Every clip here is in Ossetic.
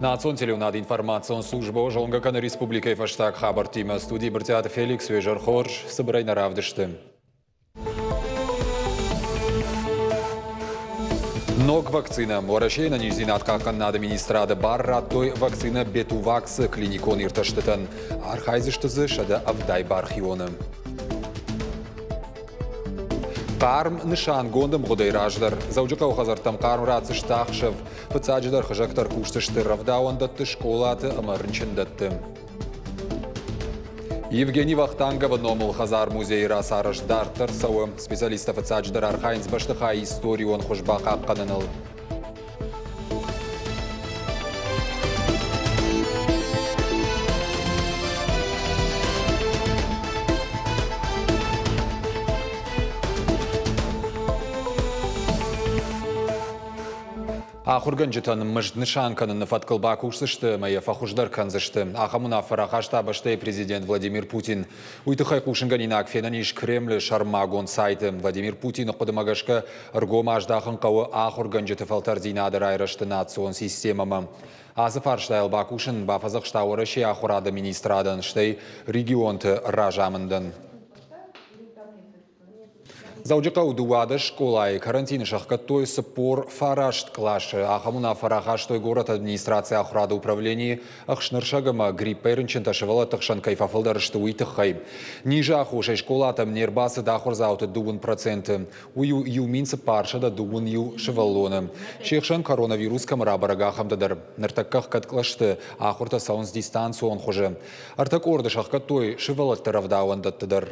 Национ телеуынады информацион службӕ зонгӕ кӕны республикӕйы фӕстаг хабӕрттимӕ. Студийы Брытъиаты Феликс уе зӕр хорз, цыбырӕй нӕ равдысты. Ног вакцинӕ. Уӕрӕсейы ӕнӕниздзинад хъахъхъӕнынады министрады бар радтой вакцинӕ Бетуваксы клиникон иртӕстытӕн. Архайдзысты дзы 170 бархионы. Хъарм нысангонд ӕмгъуыдӕй раздӕр. Дзӕуджыхъӕуы хӕдзӕрттӕм хъарм ратдзысты ӕхсӕв. Фыццаджыдӕр хызӕгтӕ ӕркусдзысты рӕвдауӕндӕтты, скъолаты ӕмӕ рынчындӕтты. Евгений Вахтанговы номыл хӕдзар-музейы рацарӕзт дарддӕр цӕуы. Специалисттӕ фыццаджыдӕр архайынц бӕстыхайы историон хуыз бахъахъхъӕныныл. Ахуыргӕнджытӕн мызд нысан кӕныны фӕткыл бакусдзысты ӕмӕ йӕ фӕхуыздӕр кӕндзысты. Ахӕм уынаффӕ рахаста бӕстӕйы президент Владимир Путин. Уый тыххӕй хъусынгӕнинаг фенӕн ис Кремлы сӕрмагонд сайты. Владимир Путины хъуыдымӕ гӕсгӕ, ӕргом аздахын хъӕуы ахуыргӕнджыты фӕлтӕрдзинады райрӕзты национ системӕмӕ. Ацы фарстайыл бакусын бафӕдзӕхста Уӕрӕсейы ахуырады министрадӕн, стӕй регионты разамындӕн. Дзӕуджыхъӕуы 12 скъолайы карантины сӕхгӕдтой 49 къласы. Ахӕм уынаффӕ рахастой горӕты администрацийы ахуырады управленийы ӕхснырсӕг ӕмӕ гриппӕй рынчынтӕ сывӕллӕтты хсӕн кӕй фӕфылдӕр сты, уый тыххӕй. Низы аххосӕй скъолатӕм не рбацыд ахуырдзауты 2%. Уый у 1421 сывӕллоны. Се хсӕн коронавирус кӕм рабӕрӕг, ахӕмтӕ дӕр. Ныртӕккӕ ӕхгӕд кълӕсты ахуыртӕ цӕуынц дистанцион хуызы. Ӕртӕ къорды сӕхгӕдтой сывӕллӕтты рӕвдауӕндӕтты дӕр.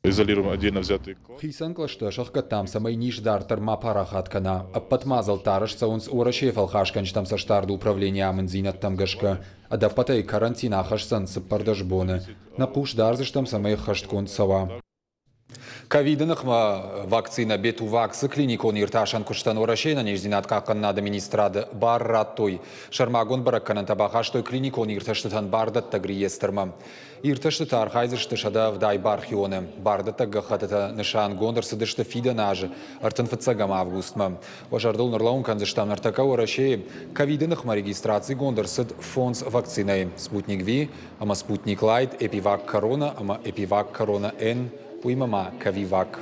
Изолируем отдельно взятые Хицӕн кълӕстӕ сӕхгӕдтам, цӕмӕй низ дарддӕр ма парахат кӕна. Ӕппӕт мадзӕлттӕ арӕзт цӕуынц Уӕрӕсейы фӕлхасгӕнджытӕм цӕстдарды управленийы амынддзинӕдтӕм гӕсгӕ. Ӕдӕппӕтӕй карантин ахӕсдзӕн 14 боны. Нӕ хъус дардзыстӕм, цӕмӕй ӕххӕстгонд цӕуа. Ковиды ныхмӕ вакцинӕ Бетувакс-ы клиникон иртасӕн куыстӕн Уӕрӕсейы ӕнӕниздзинад хъахъхъӕнынады министрады бар радтой. Сӕрмагонд бӕрӕггӕнӕнтӕ бахастой клиникон иртӕстытӕн бардӕттӕг реестрмӕ. Иртӕстыты архайдзысты 170 бархионы. Бардӕттӕг гӕххӕттытӕ нысангонд ӕрцыдысты фидӕн азы 35 августмӕ. Уӕ зӕрдыл ныллӕууын кӕндзыстӕм, ныртӕккӕ Уӕрӕсейы ковиды ныхмӕ регистрацигонд ӕрцыд фондз вакцинӕйы «Спутник Ви» ӕмӕ «Спутник Лайт», «Эпивак Корона» ӕмӕ «Эпивак Корона Н», уыимӕ ма «Ковивак».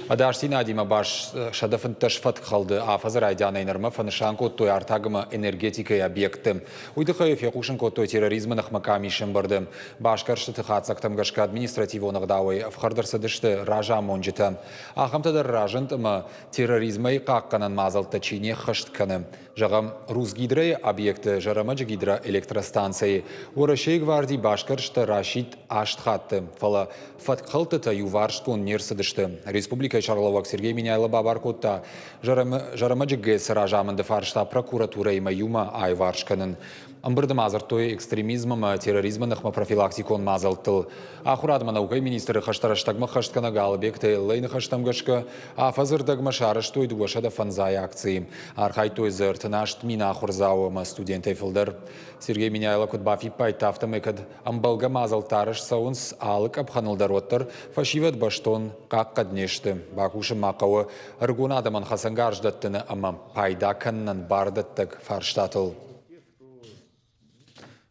Ӕдасдзинадимӕ баст 115 фӕткхӕлды афӕдзы райдианӕй нырмӕ фӕнысан кодтой артаг ӕмӕ энергетикӕйы объектты. Уый тыххӕй фехъусын кодтой терроризмы ныхмӕ къамисы ӕмбырды. Басгӕрстыты хатдзӕгтӕм гӕсгӕ административон ӕгъдауӕй ӕфхӕрд ӕрцыдысты разамонджытӕ. Ахӕмтӕ дӕр разынд ӕмӕ терроризмӕй хъахъхъӕнӕн мадзӕлттӕ чи не ххӕст кӕны. Зӕгъӕм, Русгидройы объекты Зӕрӕмӕджы гидроэлектростанцӕйы Уӕрӕсейы гварди басгӕрстӕ расидт аст хатты, фӕлӕ фӕткхӕлдтытӕ иуварсгонд не рцыдысты. Республикӕйы сӕргълӕууӕг Сергей Меняйло бабар кодта Зӕрӕмӕджы ГЭС-ы разамынды фарста прокуратурӕимӕ иумӕ аиуварс кӕнын. Ӕмбырды ма дзырдтой экстремизм ӕмӕ терроризмы ныхмӕ профилактикон мадзӕлттыл. Ахуырад ӕмӕ наукӕйы министры хӕстӕ рӕстӕгмӕ хӕстгӕнӕг Алыбегты Эллӕйы ныхӕстӕм гӕсгӕ, афӕдзы рдӕгмӕ сарӕзтой 205 акцийы. Архайдтой дзы 38 мин ахуырдзауы ӕмӕ студентӕй фылдӕр. Сергей Меняйло куыд бафиппайдта, афтӕмӕй кӕд ӕмбӕлгӕ мадзӕлттӕ арӕзт цӕуынц алы къӕпхӕныл дӕр, уӕддӕр фӕсивӕд бӕстон хъахъхъӕд не сты. Бакусын ма хъӕуы ӕрыгон адӕмӕн хӕцӕнгарз дӕттыны ӕмӕ пайда кӕнынӕн бардӕттӕг фарстатыл.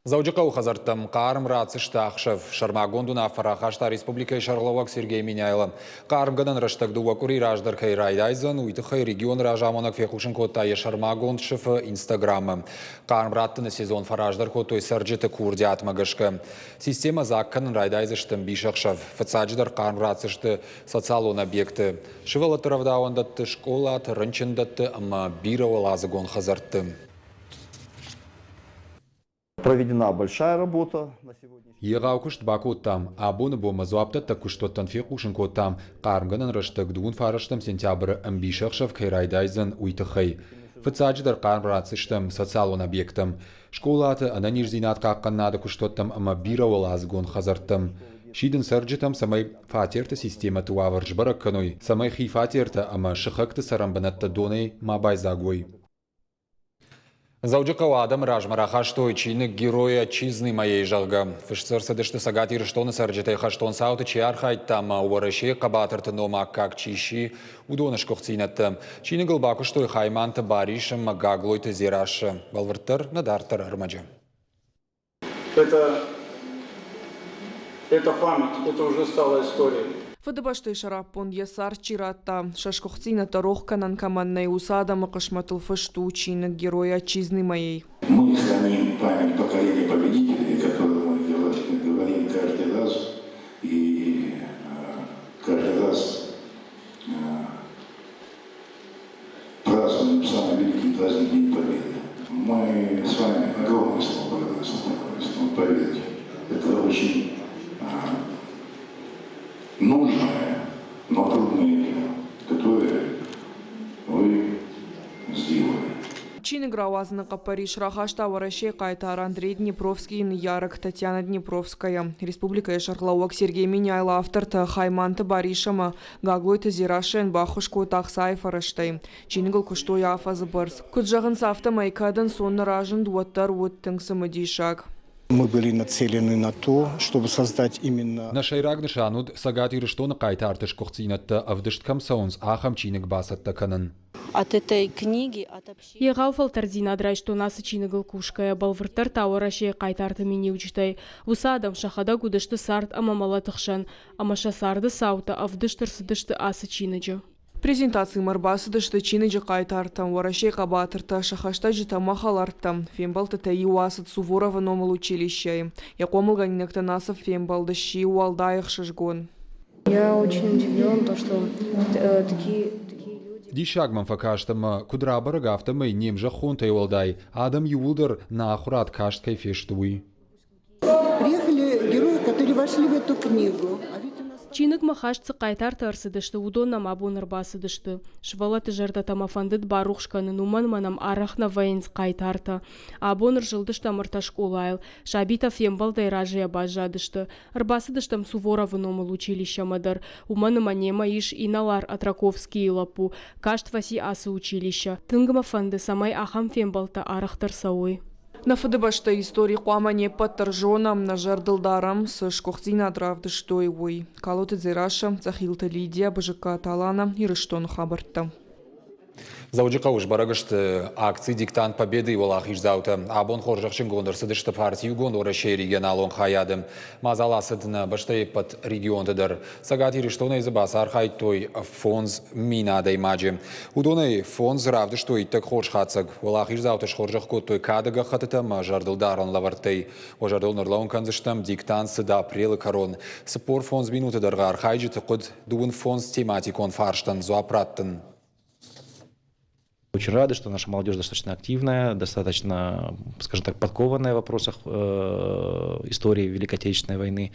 Дзӕуджыхъӕуы хӕдзӕрттӕм хъарм ратдзысты ӕхсӕв. Сӕрмагонд уынаффӕ рахаста республикӕйы сӕргълӕууӕг Сергей Меняйло. Хъармгӕнӕн рӕстӕг дыууӕ къуыри раздӕр кӕй райдайдзӕн, уый тыххӕй регионы разамонӕг фехъусын кодта йӕ сӕрмагонд сыфы Инстаграмы. Хъарм раттыны сезон фӕраздӕр кодтой цӕрджыты курдиатмӕ гӕсгӕ. Системӕ дзаг кӕнын райдайдзысты ӕмбисӕхсӕв. Фыццаджыдӕр хъарм ратдзысты социалон объекты, сывӕллӕтты рӕвдауӕндӕтты, скъолаты, рынчындӕтты ӕмӕ бирӕуӕладзыгон хӕдзӕртты. Проведена большая работа. Егъау куыст бакодтам. Абоны бонмӕ дзуапдӕттӕг куыстуӕттӕн фехъусын кодтам, хъармгӕнӕн рӕстӕг дыууын фарӕстӕм сентябры ӕмбисӕхсӕв кӕй райдайдзӕн, уый тыххӕй. Фыццаджыдӕр хъарм ратдзыстӕм социалон объекттӕм, скъолаты, ӕнӕниздзинад хъахъхъӕнынады куыстуӕттӕм ӕмӕ бирӕуӕладзыгон хӕдзӕрттӕм. Сидын цӕрджытӕм, цӕмӕй фатерты системӕты уавӕр сбӕрӕг кӕной, цӕмӕй хи фатертӕ ӕмӕ сыхӕгты цӕрӕнбынӕттӕ донӕй ма байдзаг уой. Дзӕуджыхъӕуы адӕмы размӕ рахастой чиныг «Герои отчизны моей», зӕгъгӕ. Фыст дзы ӕрцыдысты Цӕгат Ирыстоны цӕрджытӕй хӕстон цауты чи архайдта ӕмӕ Уӕрӕсейы хъӕбатырты ном аккаг чи сси, уыдоны сгуыхтдзинӕдтӕ. Чиныгыл бакуыстой Хайманты Барис ӕмӕ Гаглойты Дзерассӕ. Бӕлвырддӕр нӕ дарддӕр ӕрмӕджы. Это, это память, это уже стала историей. Фыдыбӕстӕйы сӕраппонд йӕ цард чи радта, сӕ сгуыхтдзинӕдтӕ рох кӕнӕн кӕмӕн нӕй, уыцы адӕмы хъысмӕтыл фыст у чиныг «Герой отчизны моей». Мы храним память поколения победителей, о котором мы говорим каждый раз, и каждый раз празднуем самый великий праздник День Победы. Мы с вами огромное слово благодарность, поверьте. Это очень нужное, но трудное дело, которое вы сделали. Чиныг рауадзыны хъӕппӕрис рахаста Уӕрӕсейы хъайтар Андрей Днепровскийы ныййарӕг Татьяна Днепровская. Республикӕйы сӕргълӕууӕг Сергей Меняйло автортӕ Хайманты Барис ӕмӕ Гаглойты Дзерассӕйӕн баххуыс кодта ӕхцайы фӕрӕзтӕй. Чиныгыл куыстой афӕдзы бӕрц. Куыд зӕгъынц, афтӕмӕй кӕд ӕнцон нӕ разынд, уӕддӕр уыд тынг цымыдисаг. Мы были нацелены на то, чтобы создать именно... Нӕ сӕйраг нысан уыд Цӕгат Ирыстоны хъайтарты сгуыхтдзинӕдтӕ ӕвдыст кӕм цӕуынц, ахӕм чиныг бацӕттӕ кӕнын. От этой книги, от общения. Егъау фӕлтӕрддзинад райстон ацы чиныгыл кусгӕйӕ, бӕлвырддӕр та Уӕрӕсейы хъайтарты миниуджытӕй. Уыцы адӕм сӕхӕдӕг уыдысты цард ӕмӕ мӕлӕты хсӕн, ӕмӕ сӕ царды цаутӕ ӕвдыст ӕрцыдысты ацы чиныджы. Презентацимӕ ӕрбацыдысты чиныджы хъайтартӕ, Уӕрӕсейы хъӕбатыртӕ, сӕ хӕстӕджытӕ ӕмӕ хӕлӕрттӕ. Фембӕлдтытӕ иу ацыд Суворовы номыл училищӕйы. Йӕ хъомылгӕнинӕгтӕн ацы фембӕлд сси уӕлдай ӕхсызгон. Я очень удивлен, то, что такие Диссаг мӕм фӕкаст ӕмӕ, куыд рабӕрӕг, афтӕмӕй не мзӕххонтӕй уӕлдай адӕм иууылдӕр нӕ ахуырад каст кӕй фесты, уый. Приехали герои, которые вошли в эту книгу. Чиныгмӕ хаст цы хъайтартӕ ӕрцыдысты, уыдон нӕм абон ӕрбацыдысты. Сывӕллӕтты зӕрдӕтӕ мӕ фӕндыд барухс кӕнын, уымӕн ӕмӕ нӕм арӕх нӕ вӕййынц хъайтартӕ. Абон ӕрзылдыстӕм ӕртӕ скъолайыл. Сабитӕ фембӕлдӕй разыйӕ баззадысты. Ӕрбацыдыстӕм Суворовы номыл училищӕмӕ дӕр, уымӕн ӕмӕ немӕ ис инӕлар Отраковскийы лӕппу, каст фӕци ацы училищӕ. Тынг мӕ фӕнды, цӕмӕй ахӕм фембӕлдтӕ арӕхдӕр цӕуой. Нӕ Фыдыбӕстӕйы истори хъуамӕ не ппӕт дӕр зонӕм, нӕ зӕрдыл дарӕм, цы сгуыхтдзинад равдыстой, уый. Калоты Дзерассӕ, Цъӕхилты Лидия, Бызыккаты Алана, Ирыстоны хабӕрттӕ. Дзӕуджыхъӕуы сбӕрӕг сты акци «Диктант Победы» уӕлахиздзаутӕ. Абон хорзӕхджынгонд ӕрцыдысты парти Иугонд Уӕрӕсейы регионалон хайады. Мадзал ацыд нӕ бӕстӕйы ӕппӕт регионты дӕр. Цӕгат Ирыстонӕй дзы бацархайдтой 5000 адӕймаджы. Уыдонӕй фондз равдыстой иттӕг хорз хатдзӕг. Уӕлахиздзауты схорзӕх кодтой кады гӕххӕттытӕ ӕмӕ зӕрдылдарӕн лӕвӕрттӕй. Уӕ зӕрдыл нырлӕууын кӕндзыстӕм, диктант цыд апрелы кӕрон. 45 минуты дӕргъы архайджыты хъуыд 25 тематикон фарстӕн дзуапп раттын. Очень рады, что наша молодежь достаточно активная, достаточно, скажем так, подкованная в вопросах истории Великой Отечественной войны.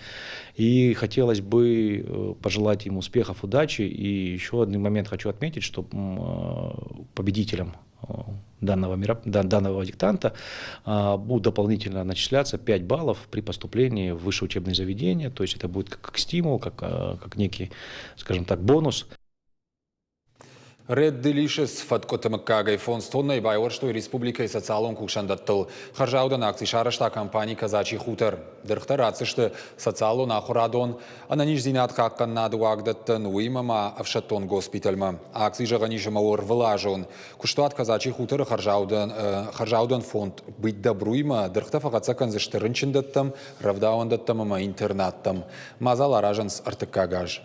И хотелось бы пожелать им успехов, удачи. И еще один момент хочу отметить, что победителям данного диктанта будут дополнительно начисляться 5 баллов при поступлении в высшее учебное заведение. То есть это будет как стимул, как некий, скажем так, бонус. Red Delicious фӕткъуыты мыггагӕй 5 тоннӕйы байуӕрстой республикӕйы социалон кусӕндӕттыл. Хӕрзаудӕн акци сарӕзта компани «Казачий хутор». Дыргътӕ ратдзысты социалон, ахуырадон, ӕнӕниздзинад хъахъхъӕнынады уагдӕттӕн, уыимӕ ма ӕфсӕддон госпитальмӕ. Акци зӕгъӕн ис ӕмӕ у ӕрвылазон. Куыстуат «Казачий хутор»-ы хӕрзаудӕн фонд «Быть добру»-имӕ дыргътӕ фӕхӕццӕ кӕндзысты рынчындӕттӕм, рӕвдауӕндӕттӕм ӕмӕ интернаттӕм. Мадзал аразынц ӕртыккаг аз.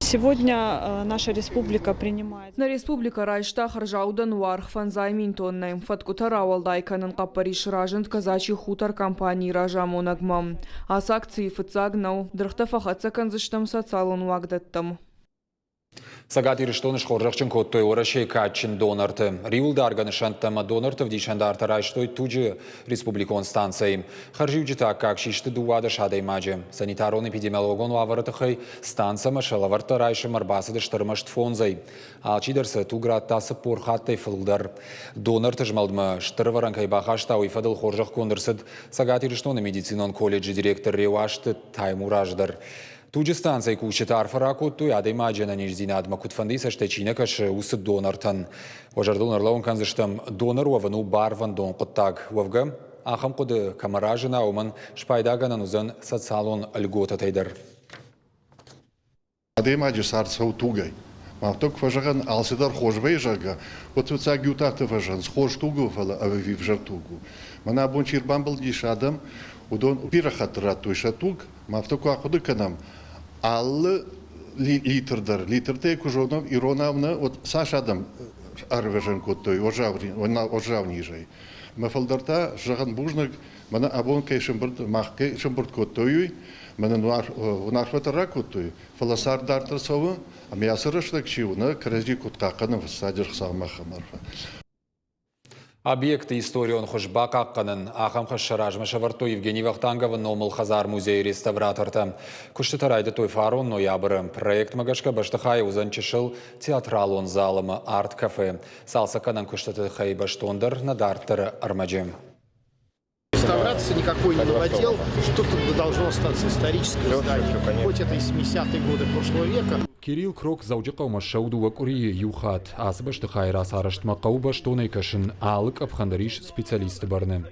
Сегодня наша республика принимает. Нӕ республикӕ райста хӕрзаудӕн уаргъ 50 000 тоннӕ. Фӕткъуытӕ рауӕлдай кӕнын хъӕппӕрис разынд «Казачий хутор» компанийы разамонӕгмӕ. Ацы акцийы фыццаг нӕу, дыргътӕ фӕхӕццӕ кӕндзыстӕм социалон уагдӕттӕм. Цӕгат Ирыстоны схорзӕхджын кодтой Уӕрӕсейы кадджын донорты. Риуылдаргӕ нысӕнттӕ ӕмӕ донорты ӕвдисӕндартӕ райстой туджы республикон станцӕйы. Хӕрзиуджыты аккаг систы 12 адӕймаджы. Санитарон-эпидемиологон уавӕры тыххӕй станцӕмӕ сӕ лӕвӕрттӕ райсынмӕ ӕрбацыдысты ӕрмӕст фондзӕй. Алчидӕр сӕ туг радта 40 хаттӕй фылдӕр. Донорты змӕлдмӕ стыр ӕвӕрӕн кӕй бахаста, уый фӕдыл хорзӕхгонд ӕрцыд Цӕгат Ирыстоны медицинон колледжы директор Реуазты Таймураз дӕр. Туджы станцӕйы кусджытӕ арфӕ ракодтой, адӕймаджы ӕнӕниздзинадмӕ куыдфӕндыйы цӕстӕй чи нӕ кӕсы, уыцы донортӕн. Уӕ зӕрдыл ӕрлӕууын кӕндзыстӕм, донор уӕвын у барвӕндон хъуыддаг. Уӕвгӕ, ахӕм хъуыды кӕмӕ разына, уымӕн спайдагӕнӕн уыдзӕн социалон льготӕтӕй дӕр. Адӕймаджы цард цӕуы тугӕй. Афтӕ куы фӕзӕгъӕн, алцыдӕр хорз вӕййы, зӕгъгӕ, уӕд фыццаг иутӕ афтӕ фӕзӕгъынц, хорз туг у, фӕлӕ ӕви ӕвзӕр туг у. Мӕнӕ абон чи ӕрбамбылдис адӕм, уыдон бирӕ хатт радтой сӕ туг, ӕмӕ афтӕ куы ахъуыды кӕнӕм, алы литр дӕр, литртӕй куы зонӕм иронау нӕ, уӕд цас адӕм ӕрвӕзӕн кодтой уӕззау низӕй. Мӕ фылдӕр та, зӕгъын, бузныг, мӕнӕ абон кӕй сӕмбырд, мах кӕй сӕмбырд кодтой, уый, мӕнӕ уынаффӕтӕ ракодтой, фӕлӕ цард дарддӕр цӕуы, ӕмӕ ацы рӕстӕг чи у, нӕ кӕрӕдзи куыд хъахъхъӕнӕм, фыццаджы Хуыцаумӕ ахӕм арфӕ. Объекты историон хуыз бахъахъхъӕнын ахӕм хӕс сӕ размӕ сӕвӕрдтой Евгений Вахтанговы номыл хӕдзар-музейы реставратортӕ. Куыстытӕ райдыдтой фарон ноябры. Проектмӕ гӕсгӕ бӕстыхайы уыдзӕн чысыл театралон зал ӕмӕ арт-кафе. Цалцӕггӕнӕн куыстыты тыххӕй бӕстондӕр нӕ дарддӕры ӕрмӕджы. Реставрации никакой не новодел, что-то должно остаться историческое здание, хоть это и 70-е годы прошлого века. Кирилл Крок Дзӕуджыхъӕумӕ ссӕуы дыууӕ къуырийы иу хатт. Ацы бӕстыхайы рацарӕзтмӕ хъӕуы бӕстонӕй кӕсын, алы къӕпхӕн дӕр ис специалистты бӕрны.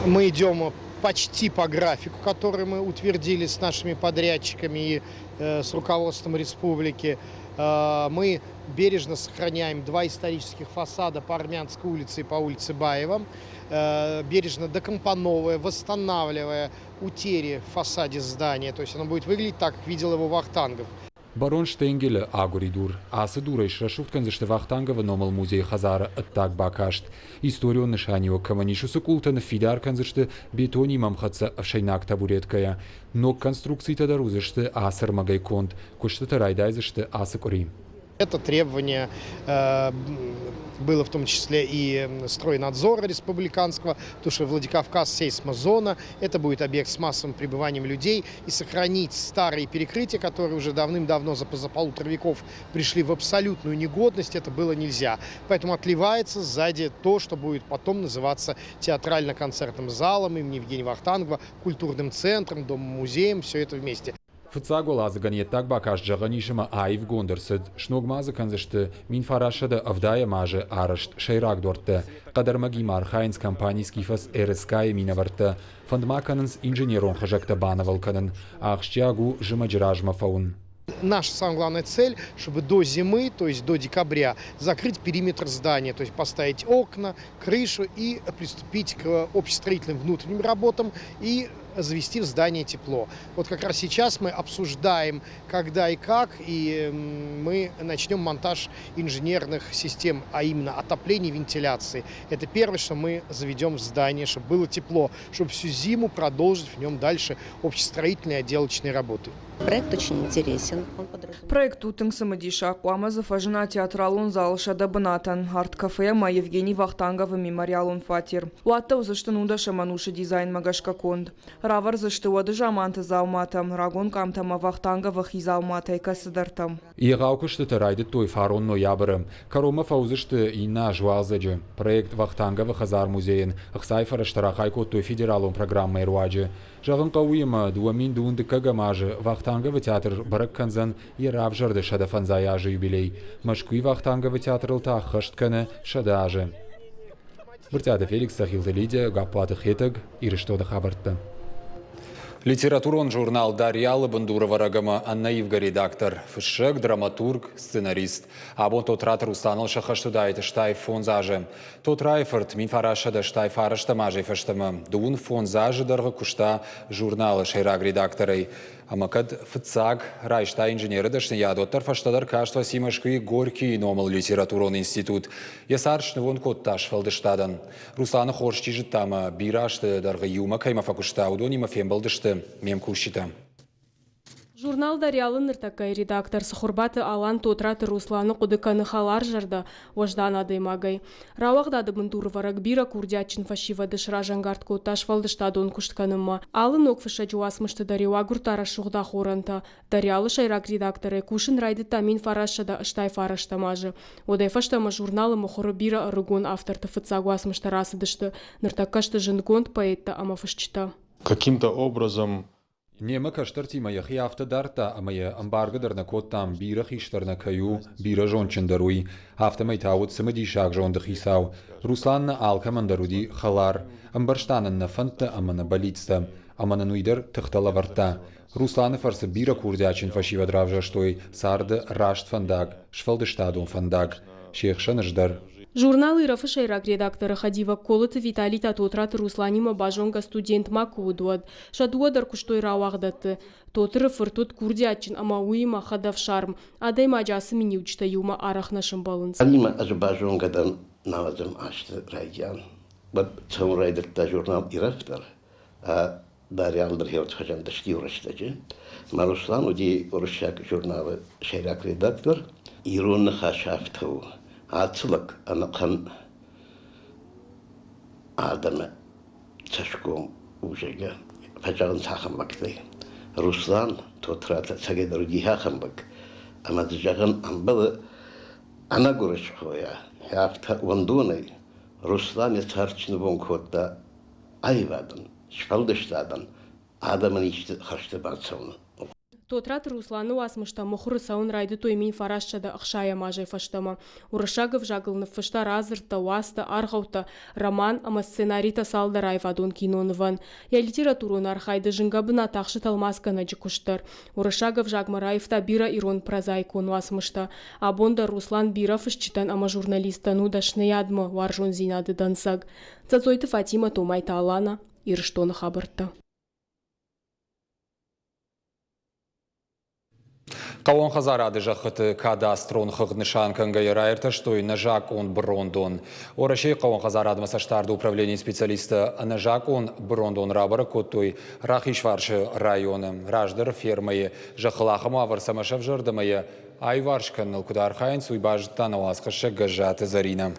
Мы идем почти по графику, который мы утвердили с нашими подрядчиками и с руководством республики. Мы бережно сохраняем два исторических фасада по Армянской улице и по улице Баева. Бережно докомпоновывая, восстанавливая утери в фасаде здания. То есть оно будет выглядеть так, как видел его Вахтангов. Барон Штенгелы агуыридур. Ацы дурӕй срӕсугъд кӕндзысты Вахтанговы номыл музейы хӕдзары ӕддаг бакаст. Историон нысаниуӕг кӕмӕн ис, уыцы къултӕ ныффидар кӕндзысты бетонимӕ ӕмхӕццӕ ӕфсӕйнаг табуреткӕйӕ. Ног конструкцитӕ дӕр уыдзысты ацы ӕрмӕгӕй конд. Куыстытӕ райдайдзысты ацы къуыри. Это требование было в том числе и стройнадзора республиканского, потому что Владикавказ сейсмозона, это будет объект с массовым пребыванием людей, и сохранить старые перекрытия, которые уже давным-давно за полутора веков пришли в абсолютную негодность, это было нельзя. Поэтому отливается сзади то, что будет потом называться театрально-концертным залом имени Евгения Вахтангова, культурным центром, домом-музеем, все это вместе. Фыццаг уӕладзыгӕн йе ддаг бакаст зӕгъӕн ис ӕмӕ аивгонд ӕрцыд. Сног ма дзы кӕндзысты 1970 азы арӕзт сӕйраг дуӕрттӕ. Хъӕдӕрмӕгимӕ архайынц компани «Скифос РСК-йы минӕвӕрттӕ. Фӕнд ма кӕнынц инженерон хызӕгтӕ банывыл кӕнын. Ахсджиаг у зымӕджы размӕ фӕуын. Наша самая главная цель, чтобы до зимы, то есть до декабря, закрыть периметр здания, то есть поставить окна, крышу и приступить к общестроительным внутренним работам и завести в здание тепло. Вот как раз сейчас мы обсуждаем, когда и как, и мы начнем монтаж инженерных систем, а именно отопления и вентиляции. Это первое, что мы заведем в здание, чтобы было тепло, чтобы всю зиму продолжить в нем дальше общестроительные отделочные работы. Проект очень интересен. Проект у тынг цымыдисаг. Хъуамӕ дзы фӕзына театралон зал сӕдӕ бынатӕн, арт-кафе ӕмӕ Евгений Вахтанговы мемориалон фатер. Уӕттӕ уыдзысты нудӕсӕм ӕнусы дизайнмӕ гӕсгӕ конд. Равӕрдзысты уӕды заманты дзауматӕ, рагон къамтӕ ӕмӕ Вахтанговы хи дзауматӕй кӕцыдӕртӕ. Егъау куыстытӕ райдыдтой фарон ноябры. Кӕронмӕ фӕуыдзысты иннӕ аз уалдзӕджы. Проект Вахтанговы хӕдзар-музейӕн ӕхцайы фӕрӕзтӕ рахай кодтой федералон программӕйы руаджы. Зӕгъын хъӕуы ӕмӕ 2012 азы Вахтанговы театр бӕрӕг кӕндзӕн йӕ равзӕрды 150 азы юбилей. Мӕскуыйы Вахтанговы театрыл та ӕххӕст кӕны 100 азы. Брытъиаты Феликс, Цӕхилты Лидия, Гаппуаты Хетӕг, Ирыстоны хабӕрттӕ. Литературон журнал «Дарьял-ы» бындурӕвӕрӕг ӕмӕ ӕнӕивгӕ редактор, фыссӕг, драматург, сценарист. Абон Тотраты Русланыл сӕххӕст уыдаид 65 азы. Тотрайы фырт 1989 азӕй фӕстӕмӕ дыууын фондз азы дӕргъы куыста журналы сӕйраг редакторӕй. Ӕмӕ кӕд фыццаг райста инженеры дӕсныйад, уӕддӕр фӕстӕдӕр каст фӕци Мӕскуыйы Горькийы номыл литературон институт. Йӕ цард снывонд кодта сфӕлдыстадӕн. Русланы хорз чи зыдта ӕмӕ бирӕ азты дӕргъы иумӕ кӕимӕ фӕкуыста, уыдонимӕ фембӕлдысты ме мкусджытӕ. Журнал «Дарьял-ы» ныртӕккӕйы редактор Цыхуырбаты Алан Тотраты Русланы хъуыды кӕны хӕларзӕрдӕ, уӕздан адӕймагӕй. Рауагъдады бындурӕвӕрӕг бирӕ курдиатджын фӕсивӕды сразӕнгард кодта сфӕлдыстадон куыст кӕнынмӕ. Алы ног фыссӕджы уацмысты дӕр-иу агуырдта рӕсугъд ахорӕнтӕ. «Дарьял-ы» сӕйраг редакторӕй кусын райдыдта 1989 азы. Уӕдӕй фӕстӕмӕ журналы мыхуыры бирӕ ӕрыгон авторты фыццаг уацмыстӕ рацыдысты. Ныртӕккӕ сты зындгонд поэттӕ ӕмӕ фысджытӕ. Каким-то образом Немӕ кӕстӕртимӕ йӕхи афтӕ дардта, ӕмӕ йӕ ӕмбаргӕ дӕр нӕ кодтам, бирӕ хистӕр нӕ кӕй у, бирӕ зондджындӕр уый. Афтӕмӕй та уыд цымыдисаг зонды хицау. Руслан нӕ алкӕмӕн дӕр уыди хӕлар, ӕмбӕрста нын нӕ фӕндтӕ ӕмӕ нӕ бӕллицтӕ, ӕмӕ нын уый дӕр тыхтӕ лӕвӕрдта. Русланы фӕрцы бирӕ курдиатджын фӕсивӕд равзӕрстой царды раст фӕндаг, сфӕлдыстадон фӕндаг. Се хсӕн ӕз дӕр. Журнал Ирӕф-ы сӕйраг редакторы хӕдивӕг Колыты Витали та Тотраты Русланимӕ базонгӕ студент ма куы уыд, уӕд. Сӕ дыууӕ дӕр куыстой рауагъдӕтты. Тотыры фырт уыд курдиатджын ӕмӕ уыимӕ хӕдӕфсарм. Адӕймаджы ацы миниуджытӕ иумӕ арӕх нӕ сӕмбӕлынц. Анимӕ ӕз базонгӕ дӕн нӕуӕдзӕм азты райдиан. Уӕд цӕуын райдыдта журнал Ирӕф дӕр. Дарьян дӕр хӕзӕндӕсти рӕстӕджы. Мӕ Руслан уыди уырыссаг журналы сӕйраг редактор. Ирон ныхас афтӕ у, ацы лӕг ӕнӕхъӕн адӕмы цӕсгом у, зӕгъгӕ, фӕзӕгъынц ахӕм лӕгтӕй. Руслан Тотраты ӕцӕгӕйдӕр уыди ахӕм лӕг, ӕмӕ дзы зӕгъын ӕмбӕлы ӕнӕгуырысхойӕ, афтӕ уӕндонӕй Руслан йӕ цард снывонд кодта аивадӕн, сфӕлдыстадӕн, адӕмӕн исты хӕрзты бацӕуын. Тотраты Русланы уацмыстӕ мыхуыры цӕуын райдыдтой 1960 азӕй фӕстӕмӕ. Уырыссаг ӕвзагыл ныффыста радзырдтӕ, уацтӕ, аргъӕуттӕ, роман ӕмӕ сценаритӕ цалдӕр аивадон кинонывӕн. Йӕ литературон архайды зынгӕ бынат ахсы тӕлмацгӕнӕджы куыст дӕр. Уырыссаг ӕвзагмӕ раивта бирӕ ирон прозаикон уацмыстӕ. Абон дӕр Руслан бирӕ фысджытӕн ӕмӕ журналисттӕн у дӕсныйадмӕ уарзондзинады дӕнцӕг. Цӕцойты Фатимӕ, Томайты Алана, Ирыстоны хабӕрттӕ. Хъӕууон хӕдзарады зӕххыты кадастрон хыгъд нысан кӕнгӕйӕ раиртӕстой нӕзакъон бырондон. Уӕрӕсейы хъӕууон хӕдзарадмӕ цӕстдарды управленийы специалисттӕ ӕнӕзакъон бырондон рабӕрӕг кодтой Рахизфарсы районы. Раздӕры фермӕйы зӕххыл ахӕм уавӕр цӕмӕ сӕвзӕрд ӕмӕ йӕ аиуварс кӕныныл куыд архайынц, уый базыдта нӕ уацхӕссӕг Гӕззаты Зӕринӕ.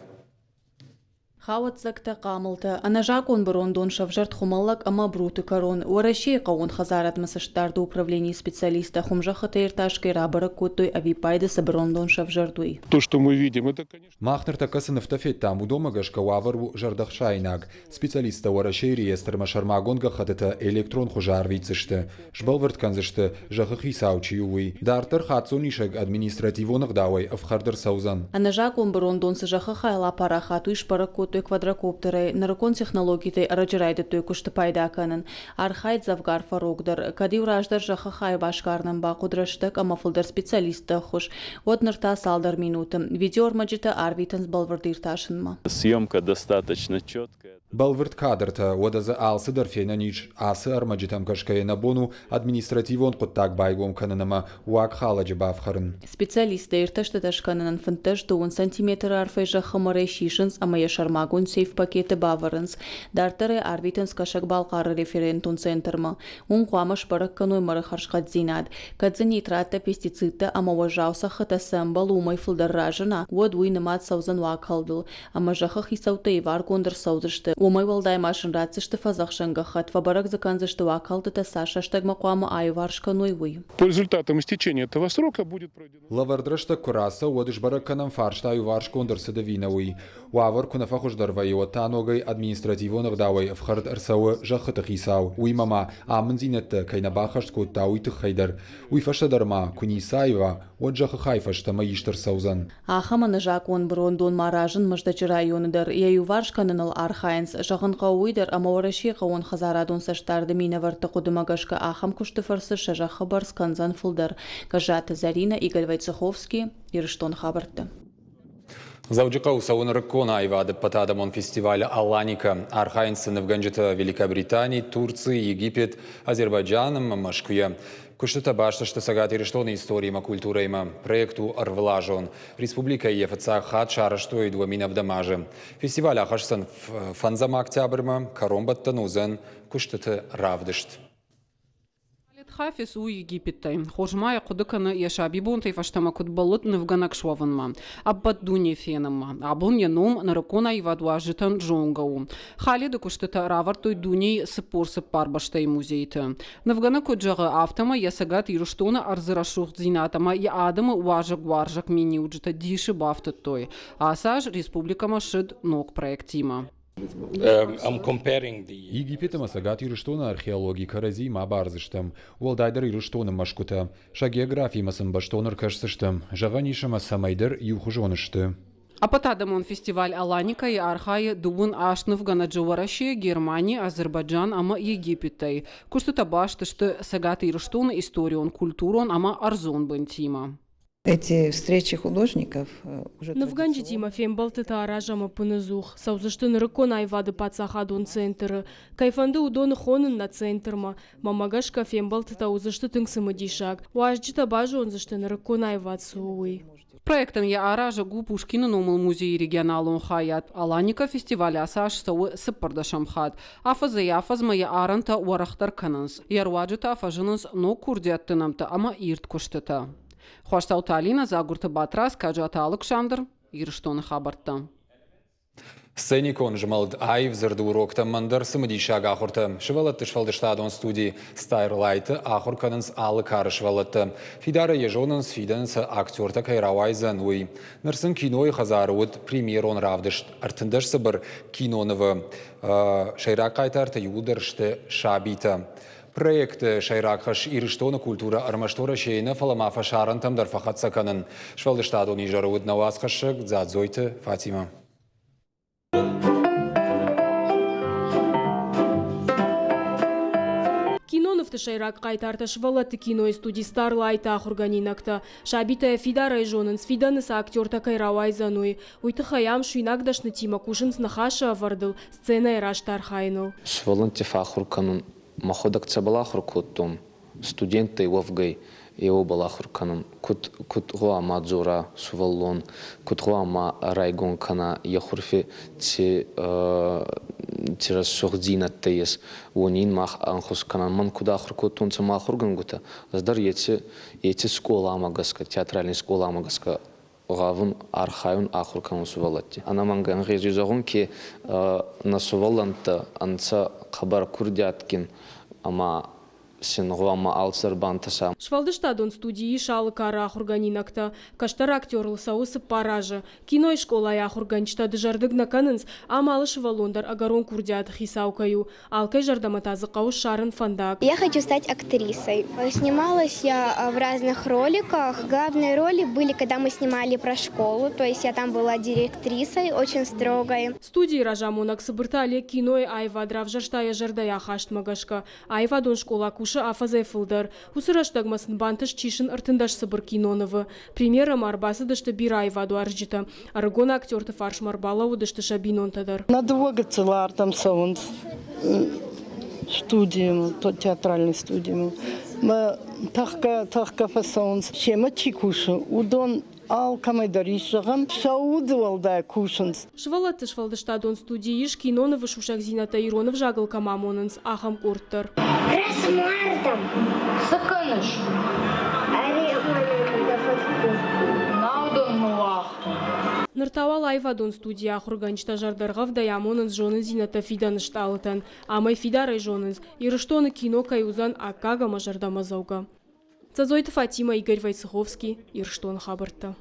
Хауӕццӕгтӕ, хъамылтӕ, ӕнӕзакъон бырондон сӕвзӕрд Хуымӕллӕг ӕмӕ Бруты кӕрон. Уӕрӕсейы хъӕууон хӕдзарадмӕ цӕстдарды управленийы специалисттӕ хуымзӕххытӕ иртасгӕ рабӕрӕг кодтой, ӕвиппайды цы бырондон сӕвзӕрд, уый. То, что мы видим, это, конечно... Мах ныртӕккӕ цы нывтӕ федтам, уыдонмӕ гӕсгӕ уавӕр у зӕрдӕхсаинаг. Специалисттӕ Уӕрӕсейы реестрмӕ сӕрмагонд гӕххӕттытӕ электрон хуызы арвитдзысты. Сбӕлвырд кӕндзысты, зӕххы хицау чи у, уый. Дарддӕр хаццонисӕг административон ӕгъдауӕй ӕфхӕрд ӕрцӕудзӕн. Ӕнӕзакъон бырондон цы зӕххы хайыл апарахат, уый сбӕрӕг кодтой квадрокоптерӕй. Нырыккон технологитӕй ӕрӕджы райдыдтой куысты пайда кӕнын. Архайд дзӕвгар фӕрогдӕр. Кӕд-иу раздӕр зӕххы хай басгарынӕн бахъуыд рӕстӕг ӕмӕ фылдӕр специалистты ӕххуыс, уӕд ныр та цалдӕр минуты. Видеоӕрмӕджытӕ арвитынц бӕлвырд иртасынмӕ. Съемка достаточно четкая. Бӕлвырд кадртӕ, уӕдӕ дзы алцыдӕр фенӕн ис. Ацы ӕрмӕджытӕм гӕсгӕ нӕ бон у административон хъуыддаг байгом кӕнын ӕмӕ уагхалӕджы бафхӕрын. Специалисттӕ иртӕстытӕ скӕнынӕн 15 дыууын сантиметры арфӕй зӕххы мӕрӕй сисынц ӕмӕ йӕ сӕрмагонд сейф-пакеты бавӕрынц. Дарддӕр ӕй арвитынц Кӕсӕг-Балхъары референтон центрмӕ. Уым хъуамӕ сбӕрӕг кӕной мӕры хӕрзхъӕддзинад. Кӕд дзы нитраттӕ, пестицидтӕ ӕмӕ уӕззау цӕххытӕ цы ӕмбӕлы, уымӕй фылдӕр разына, уӕд уый нымад цӕудзӕн уагхӕлдыл. Ӕмӕ зӕххы хицӕуттӕ иваргонд ӕрцӕудзысты. Уымӕй уӕлдай ма сын ратдзысты фӕдзӕхсӕн гӕххӕтт, фӕбӕрӕг дзы кӕндзысты, уагхӕлдтытӕ цас рӕстӕгмӕ хъуамӕ аиуварс кӕной, уый. По результатам истечения этого срока будет проведено. Лӕвӕрд рӕстӕг куы рацӕуы, уӕд сбӕрӕг кӕнӕм фарста иуварсгонд ӕрцыд ӕви нӕ, уый. Уавӕр куы нӕ фӕхуыздӕр вӕййы, уӕд та ногӕй административон ӕгъдауӕй ӕфхӕрд ӕрцӕуы зӕххыты хицау, уыимӕ ма амынддзинӕдтӕ кӕй нӕ баххӕст кодта, уый тыххӕй дӕр. Уый фӕстӕ дӕр ма, куы ницы аива, уӕд зӕххы хай фӕстӕмӕ ист ӕрцӕудзӕн. Ахӕм ӕнӕзакъон бырондон ма разынд Мӕздӕджы районы дӕр. Йӕ иуварс кӕныныл архайынц. Зӕгъын хъӕуы уый дӕр, ӕмӕ Уӕрӕсейы хъӕууон хӕдзарадон цӕстдарды минӕвӕртты хъуыдымӕ гӕсгӕ ахӕм куысты фӕрцы сӕ зӕххы бӕрц кӕндзӕн фылдӕр. Гӕззаты Зӕринӕ, Игорь Войцеховский, Ирыстоны хабӕртты. Дзӕуджыхъӕуы цӕуы нырыккон аивады ӕппӕтадӕмон фестиваль «Аланика». Архайынц дзы нывгӕнджытӕ Великобритани, Турци, Египет, Азербайджан ӕмӕ Мӕскуыйӕ. Куыстытӕ баст сты Цӕгат Ирыстоны историимӕ, культурӕимӕ. Проект у ӕрвылазон. Республикӕйы йӕ фыццаг хатт сарӕзтой 2007 азы. Фестиваль ахӕсдзӕн фӕндзӕм октябрьмӕ, кӕронбӕттӕн уыдзӕн куыстыты равдыст. Халед Хафиз у Египеттӕй. Хорз ма йӕ хъуыды кӕны, йӕ сабибонтӕй фӕстӕмӕ куыд бӕллыд нывгӕнӕг суӕвынмӕ, ӕппӕт дуне фенынмӕ. Абон йӕ ном нырыккон аивадуарзджытӕн зонгӕ у. Халеды куыстытӕ равӕрдтой дунейы 44 бӕстӕйы музейты. Нывгӕнӕг куыд зӕгъы, афтӕмӕй йӕ Цӕгат Ирыстоны ӕрдзы рӕсугъддзинад ӕмӕ йӕ адӕмы уазӕгуарзӕг миниуджытӕ дисы бафтыдтой. Ацы аз республикӕмӕ ссыд ног проектимӕ. Египет ӕмӕ Цӕгат Ирыстоны археологи кӕрӕдзи ма бардзыстӕм, уӕлдайдӕр Ирыстоны мӕсгуытӕ. Сӕ географимӕ сын бӕстон ӕркӕсдзыстӕм, зӕгъӕн ис ӕмӕ цӕмӕйдӕр иухуызон сты. Ӕппӕтадӕмон фестиваль «Аланика»-йы архайы дыууын аст нывгӕнӕджы Уӕрӕсе, Германи, Азербайджан ӕмӕ Египетӕй. Куыстытӕ баст сты Цӕгат Ирыстоны историон, культурон ӕмӕ ӕрдзон бынтимӕ. Эти встречи художников уже Нывгӕнджытимӕ фембӕлдтытӕ аразӕм ӕппынӕдзух. Цӕудзысты нырыккон аивады паддзахадон центры. Кӕй фӕнды, уыдоны хонын нӕ центрмӕ. Мӕнмӕ гӕсгӕ, фембӕлдтытӕ уыдзысты тынг цымыдисаг. Уазджытӕ базондзысты, нырыккон аивад цы у, уый. Проектӕн йӕ аразӕг у Пушкины номыл музейы регионалон хайад. Аланика фестиваль ацы аз цӕуы цыппӕрдӕсӕм хатт. Афӕдзӕй-афӕдзмӕ йӕ арӕнтӕ уӕрӕхдӕр кӕнынц. Йӕ руаджы та фӕзынынц ног курдиӕтты нӕмттӕ ӕмӕ ирд куыстытӕ. Хуастауты Алинӕ, Дзагуырты Батрадз, Каджаты Алыксандр, Ирыстоны хабӕрттӕ. Сценикон змӕлд аив дзырды уроктӕм ӕндӕр цымыдисаг ахуыртӕ. Сывӕллӕтты сфӕлдыстадон студи Starlight-ы ахуыр кӕнынц алы кары сывӕллӕттӕ. Фидарӕй йӕ зонынц, фидӕны сӕ актертӕ кӕй рауайдзӕн, уый. Ныр сын кинойы хӕдзары уыд премьерон равдыст 13 цыбыр кинонывы. Сӕйраг хъайтартӕ иууылдӕр сты сабитӕ. Проекты сӕйраг хӕс Ирыстоны культурӕ ӕрмӕст Уӕрӕсейы нӕ, фӕлӕ ма фӕсарӕнтӕм дӕр фӕхӕццӕ кӕнын. Сфӕлдыстадон изӕры уыд нӕ уацхӕссӕг Дзадзойты Фатимӕ. Кинонывты сӕйраг хъайтартӕ сывӕллӕтты кинойы студи Starlight-ы ахуыргӕнинӕгтӕ. Сабитӕ фидарӕй зонынц, фидӕны сӕ актертӕ кӕй рауайдзӕн, уый. Уый тыххӕй ам суинаг дӕснытимӕ кусынц ныхасы ӕвӕрдыл, сценӕйы раст архайыныл. Сывӕллӕтты фӕахуыр кӕнын мӕхуӕдӕг цӕбӕл ахур кодтон, студенттӕй уӕвгӕй, е уобӕл ахур кӕнун. Куд, куд гъӕуама дзора сувӕллон, куд гъӕуама райгон кӕна е хурфи ци, ци рӕсугъддзийнӕдтӕ ес, уони ин мах ӕнхус кӕнӕн. Мӕн куд ахур кодтонцӕ мӕ ахургӕнгутӕ, ӕз дӕр еци, еци скъоламӕ гӕсгӕ, театральный скъоламӕ гӕсгӕ гъавун, архайун, ахур кӕнун сувӕллӕтти. Ӕнӕмӕнгӕ ӕнгъезуй зӕгъун, ке нӕ сувӕллӕнттӕ ӕнцӕ хъӕбӕр курдиатгин ӕма син гъӕуама алцидӕр бантӕса. Сфӕлдыстадон студийы ис алы кары ахуыргӕнинӕгтӕ. Кӕстӕр актерыл цӕуы цыппар азы. Кинойы скъолайы ахуыргӕнджытӕ дызӕрдыг нӕ кӕнынц, ам алы сывӕллон дӕр ӕгӕрон курдиаты хицау кӕй у. Алкӕй зӕрдӕмӕ та дзы хъӕуы ссарын фӕндаг. Я хочу стать актрисой. Снималась я в разных роликах. Главные роли были, когда мы снимали про школу, то есть я там была директрисой, очень строгой. Студийы разамонӕг Цыбырты Олег кинойы аивад равзӕрста йӕ зӕрдӕйы ахастмӕ гӕсгӕ. Аивадон скъола кусы афӕдзӕй фылдӕр. Уыцы рӕстӕгмӕ сын бантыст сисын 13 цыбыр кинонывы. Премьерӕмӕ ӕрбацыдысты бирӕ аивадуарзджытӕ. Ӕрыгон актерты фарсмӕ ӕрбалӕууыдысты сӕ бинонтӕ дӕр. Нӕ дыууӕ гыццыл ардӕм цӕуынц студимӕ, театральный студимӕ. Мӕ тӕхгӕ, тӕхгӕ фӕцӕуынц. Семӕ чи кусы, уыдон алкӕмӕй дӕр ис зӕгъӕм, сӕ уды уӕлдай кусынц. Сывӕллӕтты сфӕлдыстадон студийы ис кинонывы сусӕгдзинӕдтӕ ирон ӕвзагыл кӕм амонынц, ахӕм къорд дӕр. Рӕсмардам. Цы кӕныс? Нау дын ныууагътон. Ныр та уал аивадон студийы ахуыргӕнджытӕ зӕрдӕргъӕвдӕй амонынц зонындзинӕдтӕ фидӕны стъалытӕн. Амӕй фидарӕй зонынц, Ирыстоны кино кӕй уыдзӕн аккаг ӕмӕ зӕрдӕмӕдзӕугӕ. Дзадзойты Фатимӕ, Игорь Войцеховский, Ирыстоны хабӕрттӕ.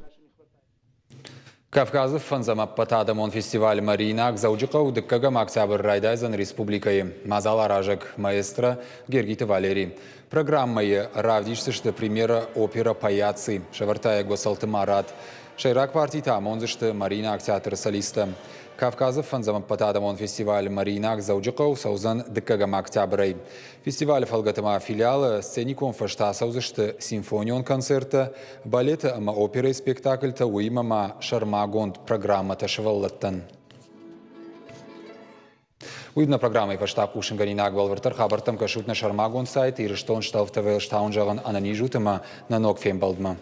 Кавказы фӕндзӕм ӕппӕтадӕмон фестиваль «Мариинаг» Дзӕуджыхъӕуы дыккӕгӕм октябры райдайдзӕн республикӕйы. Мадзаларазӕг маэстро Гергиты Валерий. Программӕйы равдисдзысты премьерӕ опера «Паяци», сӕвӕрдта йӕ Гуӕцӕлты Марат. Сӕйраг партитӕ амондзысты Мариинаг театры солисттӕ. Кавказы фӕндзӕм ӕппӕтадӕмон фестиваль «Мариинаг» Дзӕуджыхъӕуы цӕудзӕн дыккӕгӕм октябрӕй. Фестивалы фӕлгӕты ма филиалы сценикон фӕзтӕ ацӕудзысты симфонион концерттӕ, балеты ӕмӕ оперӕйы спектакльтӕ, уыимӕ ма сӕрмагонд программӕтӕ сывӕллӕттӕн. Уый нӕ программӕйы фӕстӕ хъусынгӕнинаг бӕлвырддӕр хабӕрттӕм кӕсут нӕ сӕрмагонд сайт Ирыстон Шталф ТВ-ы стауын зӕгъын ӕнӕниз ут ӕмӕ нӕ ног фембӕлдмӕ.